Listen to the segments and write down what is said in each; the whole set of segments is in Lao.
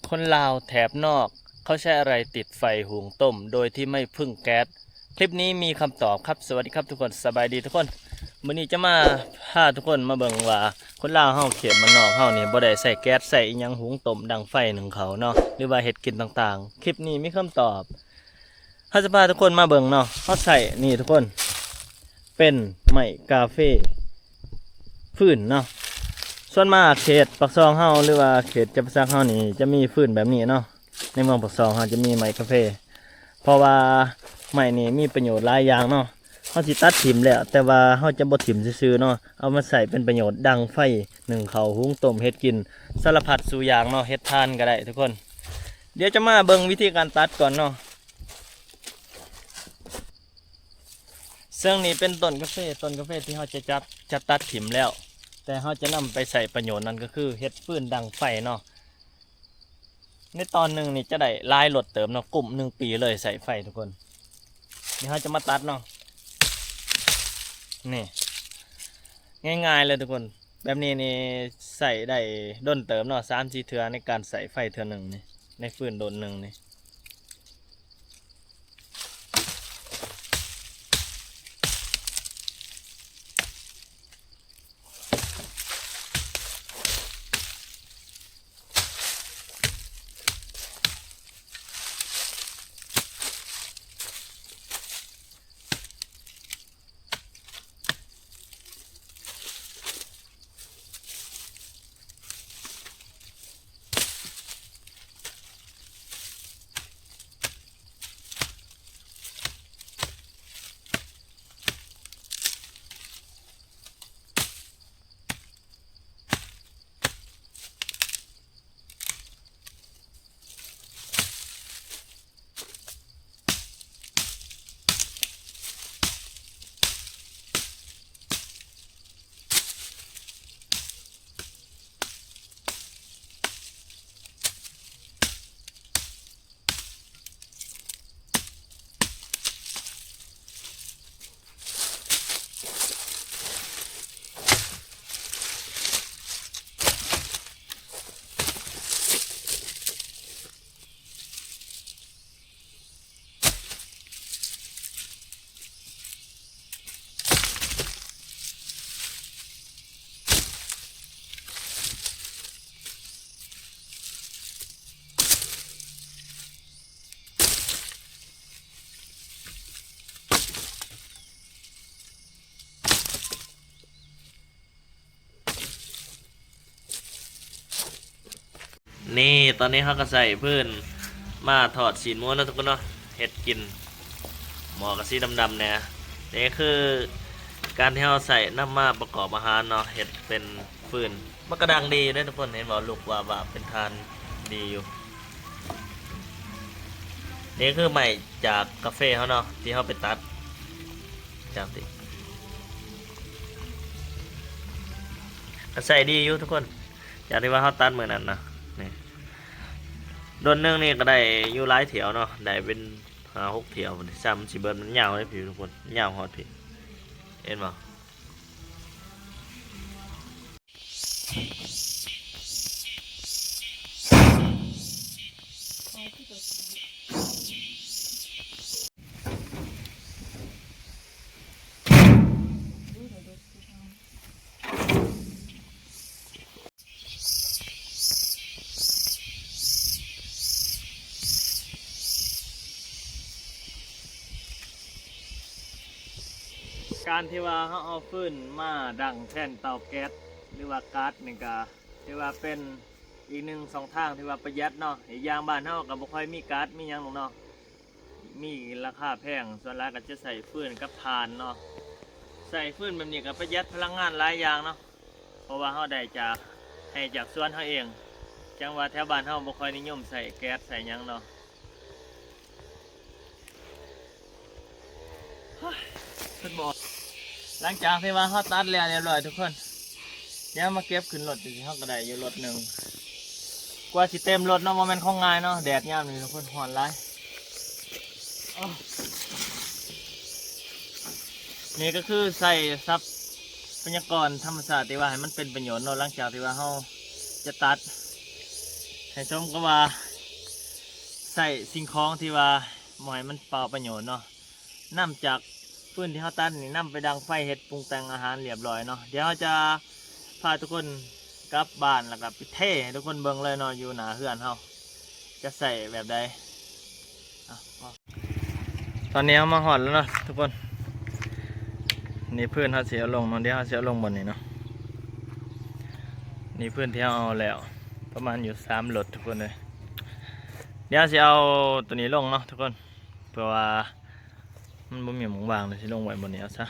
ຄົນລາວແຖບນອກ ເຂົາໃຊ້ອະໄລຕິດໄຟຫຸງຕົ້ມໂດຍທີ່ໄມ່ເພິ່ງແກັສ? ຄລິບນີ້ມີຄຳຕອບຄັບ. ສະຫວັດດີຄັບທຸກຄົນ, ສະບາຍດີທຸກຄົນ. ມື້ນີ້ຈະມາພາທຸກຄົນມາເບິ່ງວ່າ ຄົນລາວເຮົາເຂດບ້ານນອກເຮົານີ້ບໍ່ໄດ້ໃຊ້ແກັສ ໃຊ້ອີ່ຫຍັງຫຸງຕົ້ມ ດັງໄຟໜຶ້ງເຂົ້າເນາະ ຫຼືວ່າເຮັດກິນຕ່າງໆ. ຄລິບນີ້ມີຄຳຕອບ. ເຮົາຈະພາທຸກຄົນມາເບິ່ງເນາະ, ເຮົາໃຊ້ນີ້ທຸກຄົນ ເປັນໄມ້ກາເຟ ຟືນເນາະ. ສ່ວນມາກເຂດປາກຊ່ອງເຮົາ ຫຼືວ່າເຂດຈຳປາສັກເຮົານີ້ ຈະມີຟືນແບບນີ້ເນາະ. ໃນເມືອງປາກຊ່ອງເຮົາຈະມີໄມ້ກາເຟ ເພາະວ່າໄມ້ນີ້ມີປະໂຫຍດຫຼາຍຢ່າງເນາະ. ເຮົາຊິຕັດຖິ້ມແລ້ວ ແຕ່ວ່າເຮົາຈະບໍ່ຖິ້ມຊື່ໆເນາະ, ເອົາມາໃຊ້ເປັນປະໂຫຍດ ດັງໄຟ ໜຶ້ງເຂົ້າ ຫຸງຕົ້ມ ເຮັດກິນ ສາລະພັດສູ່ຢ່າງເນາະ, ເຮັດຖ່ານກໍໄດ້ທຸກຄົນ. ດຽວຈະມາເບິ່ງວິທີການຕັດກ່ອນເນາະ. ເຊິ່ງນີ້ເປັນຕົ້ນກາເຟ, ຕົ້ນກາເຟທີ່ເຮົາຈະຈັດ ຈະຕັດຖິ້ມແລ້ວ ແຕ່ເຮົາຈະນຳໄປໃຊ້ປະໂຫຍດ ນັ້ນກໍຄືເຮັດຟືນດັງໄຟເນາະ. ໃນຕອນໜຶ່ງນີ້ຈະໄດ້ຫຼາຍລົດເຕີບເນາະ, ກຸ້ມໜຶ່ງປີເລີຍໃຊ້ໄຟທຸກຄົນ. ນີ້ເຮົາຈະມາຕັດເນາະ, ນີ້ ງ່າຍໆເລີຍທຸກຄົນ. ແບບນີ້ນີ້ໃຊ້ໄດ້ດົນເຕີບເນາະ, ສາມສີ່ເທື່ອໃນການໃຊ້ໄຟເທື່ອໜຶ່ງນີ້, ໃນຟືນໂດນໜຶ່ງນີ້. ນີ້ ຕອນນີ້ເຮົາກໍໃຊ້ຟືນມາທອດຊີ້ນໝູເນາະທຸກຄົນເນາະ, ເຮັດກິນ. ໝໍ້ກໍສີດຳໆແດ່. ນີ້ຄືການທີ່ເຮົາໃຊ້ນຳມາປະກອບອາຫານເນາະ, ເຮັດເປັນຟືນ. ມັນກໍດັງດີຢູ່ເດ້ທຸກຄົນ, ເຫັນບໍ່? ລຸກວາບໆ ເປັນຖ່ານດີຢູ່. ນີ້ຄືໄມ້ຈາກກາເຟເຮົາເນາະ ທີ່ເຮົາໄປຕັດ ຈາກທີ່ ກໍໃຊ້ດີຢູ່ທຸກຄົນ, ຈາກທີ່ວ່າເຮົາຕັດມື້ນັ້ນນະ. ນີ້ ດົນໜຶ່ງນີ້ກໍໄດ້ຢູ່ຫຼາຍຖ້ຽວເນາະ, ໄດ້ເປັນຫ້າຫົກຖ້ຽວພຸ້ນ. ຊ້ຳຊິເບິດ, ມັນຍາວເດ້ພີ່ທຸກຄົນ, ຍາວຮອດພີ້ ເຫັນບໍ່? ການທີ່ວ່າເຮົາເອົາຟືນມາດັງແທນເຕົາແກັສ ຫຼືວ່າກາສນີ້ ກະຖືວ່າເປັນອີກໜຶ່ງຊ່ອງທາງທີ່ວ່າປະຢັດເນາະ. ອີກຢ່າງບ້ານເຮົາກະບໍ່ຄ່ອຍມີກາສມີຫຍັງດອກເນາະ, ມີລາຄາແພງ, ສ່ວນຫຼາຍກໍຈະໃຊ້ຟືນກັບຖ່ານເນາະ. ໃຊ້ຟືນແບບນີ້ກໍປະຢັດພະລັງງານຫຼາຍຢ່າງເນາະ, ເພາະວ່າເຮົາໄດ້ຈາກໄຮ່ຈາກສວນເຮົາເອງ. ຈັ່ງວ່າແຖວບ້ານເຮົາບໍ່ຄ່ອຍນິຍົມໃຊ້ແກັສໃຊ້ຫຍັງເນາະ. ເພິ່ນບອກ ຫຼັງຈາກທີ່ວ່າເຮົາຕັດແລ້ວຮຽບຮ້ອຍທຸກຄົນ, ດຽວມາເກັບຂຶ້ນລົດ. ເຮົາກໍໄດ້ຢູ່ລົດໜຶ່ງ, ກວ່າຊິເຕັມລົດເນາະ, ບໍ່ແມ່ນຂອງງ່າຍເນາະ. ແດດຍາມນີ້ທຸກຄົນ ຮ້ອນຫຼາຍ. ນີ້ກໍຄືໃຊ້ຊັບພະຍາກອນທຳມະຊາດທີ່ວ່າໃຫ້ມັນເປັນປະໂຫຍດເນາະ, ຫຼັງຈາກທີ່ວ່າເຮົາຈະຕັດ ໃຫ້ສົມກັບວ່າໃຊ້ສິ່ງຂອງທີ່ວ່າບໍ່ໃຫ້ມັນເປົ່າປະໂຫຍດເນາະ. ນຳຈາກຟືນທີ່ເຮົາຕັດນີ້ ນຳໄປດັງໄຟເຮັດປຸງແຕ່ງອາຫານລຽບຮ້ອຍເນາະ. ດຽວເຮົາຈະພາທຸກຄົນກັບບ້ານ ແລ້ວກໍໄປເທໃຫ້ທຸກຄົນເບິ່ງເລີຍເນາະ ຢູ່ໜ້າເຮືອນເຮົາຈະໃຊ້ແບບໃດ. ຕອນນີ້ເຮົາມາຮອດແລ້ວເນາະທຸກຄົນ. ນີ້ພື້ນເຮົາຊິເອົາລົງເນາະ, ດຽວເຮົາຊິເອົາລົງບ່ອນນີ້ເນາະ. ນີ້ພື້ນທີ່ເຮົາເອົາແລ້ວ ປະມານຢູ່ສາມລົດທຸກຄົນເອີຍ. ດຽວເຮົາຊິເອົາໂຕນີ້ລົງເນາະທຸກຄົນ ເພື່ອວ່າມັນບໍ່ມີໝ່ອງວ່າງ ເລີຍຊິລົງໄວ້ບ່ອນນີ້ເອົາຊະ.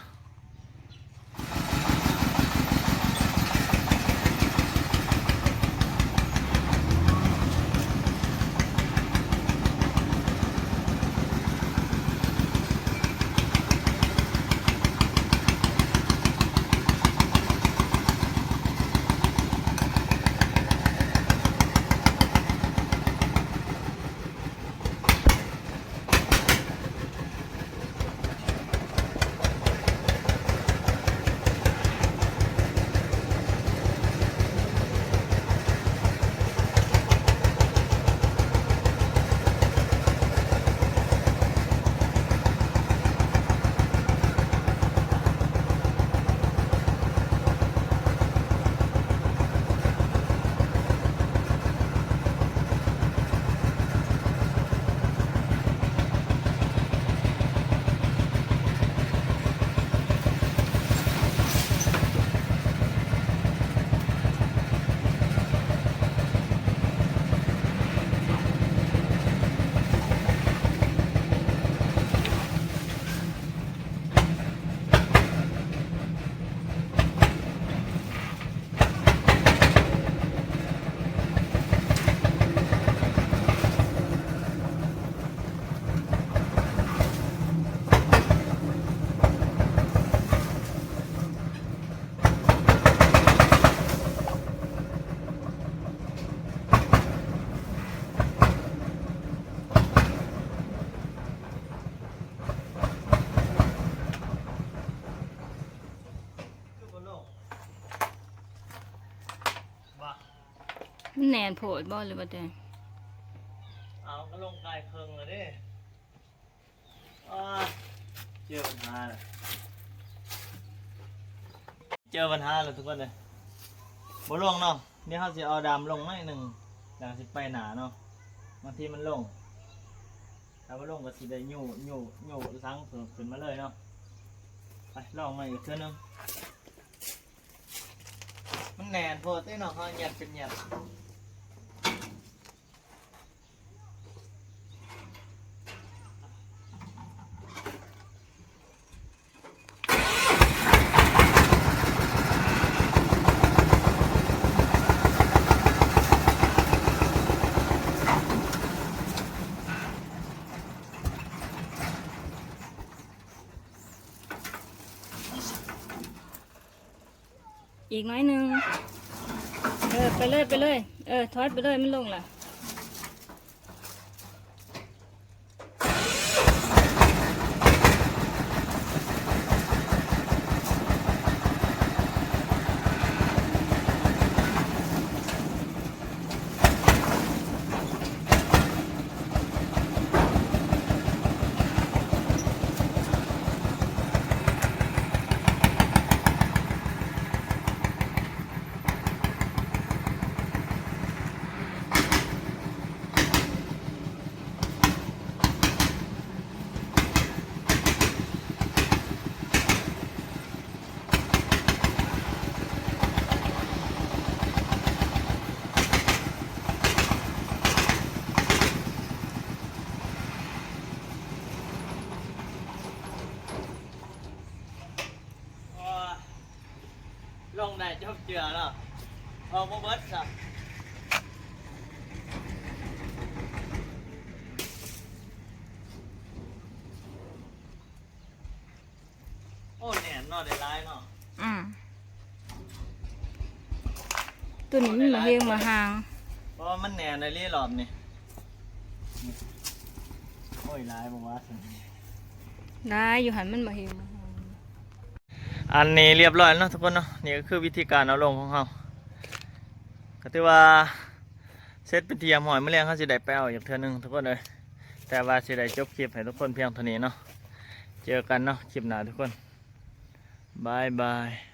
ມັນແໜ້ນໂພດບໍ່ ຫຼືວ່າແຕ່ ເອົາ ກໍລົງກາຍເຄິ່ງແລ້ວເດ້. ອາ ເຈີບັນຫາແລ້ວ ເຈີບັນຫາແລ້ວທຸກຄົນເອີຍ. ບໍ່ລົງເນາະ, ດຽວເຮົາຊິເອົາດາມລົງໜ້ອຍໜຶ່ງ ແລ້ວກໍຊິໄປໜ້າເນາະ. ບາງທີມັນລົງ ຖ້າບໍ່ລົງກໍຊິໄດ້ຍູ້ ຍູ້ ຍູ້ຫຼັງຂຶ້ນມາເລີຍເນາະ. ໄປລອງໃໝ່ອີກເທື່ອໜຶ່ງ. ມັນແໜ້ນໂພດເດ້ເນາະ, ເຮົາຍັດເປັນຍັດ. ອີກໜ້ອຍໜຶ່ງ. ເອີ ໄປເລີຍ ໄປເລີຍ. ເອີ ຖອດໄປເລີຍ ມັນລົງລະ. ລົງໄດ້ຈົບເຈື່ອເນາະ, ອອກບໍ່ເບິດຊະ. ໂອ້ ແໜ້ນເນາະ, ໄດ້ຫຼາຍເນາະ. ອືມ ໂຕນີ້ມັນມາເຮງມາຮາງ ເພາະວ່າມັນແໜ້ນອີ່ຫຼີລອບນີ້. ໂອ້ຍ ຫຼາຍບໍ່ວ່າ ຫຼາຍຢູ່ຫັ້ນ ມັນມາເຮງມາຮາງ. ອັນນີ້ລຽບຮ້ອຍແລ້ວເນາະທຸກຄົນເນາະ, ນີ້ກໍຄືວິທີການເອົາລົງຂອງເຮົາ ກໍຖືວ່າ ເສັດເປັນທີ່ຮຽບຮ້ອຍ ມື້ແລງເຮົາຊິໄດ້ໄປເອົາອີກເທື່ອໜຶ່ງທຸກຄົນເອີຍ. ແຕ່ວ່າຊິໄດ້ຈົບຄລິບໃຫ້ທຸກຄົນພຽງເທົ່ານີ້ເນາະ. ເຈີກັນເນາະ ຄລິບໜ້າທຸກຄົນ. ບາຍບາຍ.